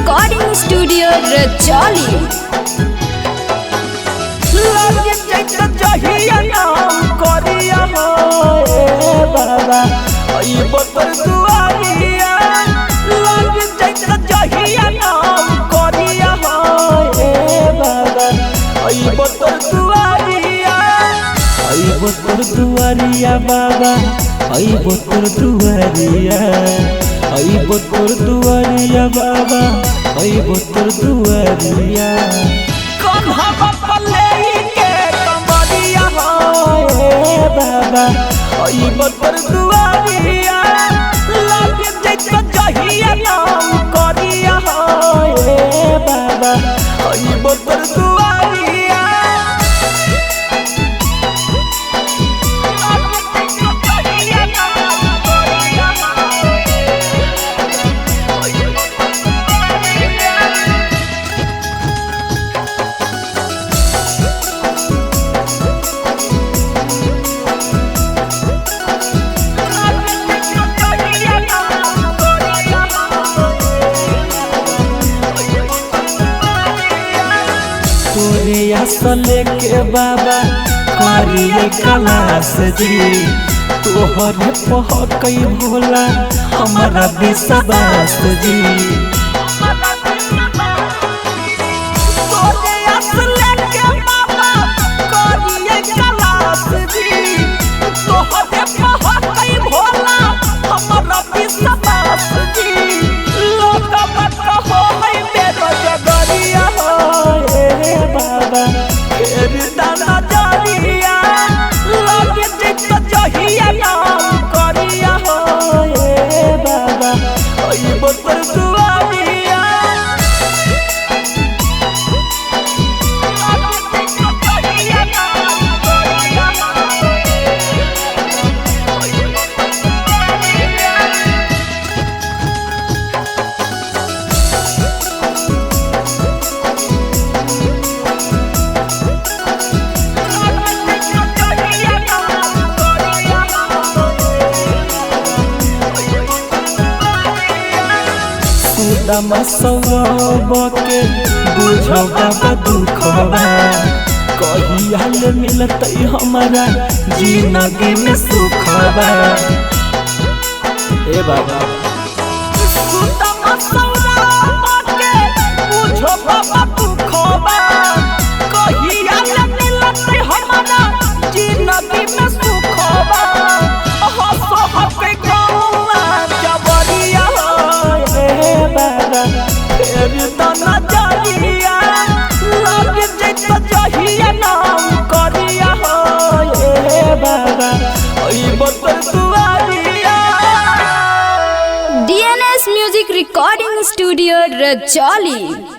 Recording Studio Rajoli. लागे चैत जहिया नाम करिया हो ए बाबा अइब तोर दुआरिया। लागे चैत जहिया नाम करिया हो ए बाबा अइब तोर दुआरिया। अइब तोर दुआरिया बाबा अइब तोर दुआरिया। अइब तोर दुआरिया बाबा अइब तोर दुआरिया। कन्हवा के कमरिया हो ए बाबा अइब तोर दुआरिया। लागे जैत जहिया नाम करिया हो ए बाबा अइब तोर दुआरिया। लागे जैत जहिया नाम करिया हो अइब तोर दुआरिया। तोरे असल के बाबा करिए कलास जी तोहरे पहकई भोला हमारा विश्वास जी। तोरे असल के बाबा करिए कलास जी तोहरे पहकई भोला हमारा विश्वास जी। लोग हो है बेरोजगारिया हो ए बाबा फेर दाना जरिया। लागे जैत जहिया नाम करिया हो ए बाबा अइब तोर दुआरिया। लागे जैत जहिया नाम करिया हो अइब तोर दुआरिया। सुदामा सौरभ के बुझ बाबा दुखवा कहिया ले मिलतै हमारा जिंदगी में सुखवा ए बाबा। सुदामा सौरभ के बुझ बाबा दुखवा कहिया ले मिलतै हमारा जिंदगी में सुखवा। हंसो हके गौआ जबरिया हो ए बाबा फेर दाना जरिया। लागे जैत जहिया नाम करिया हो ए बाबा अइब तोर दुआरिया। DNS Music Recording Studio Rajoli.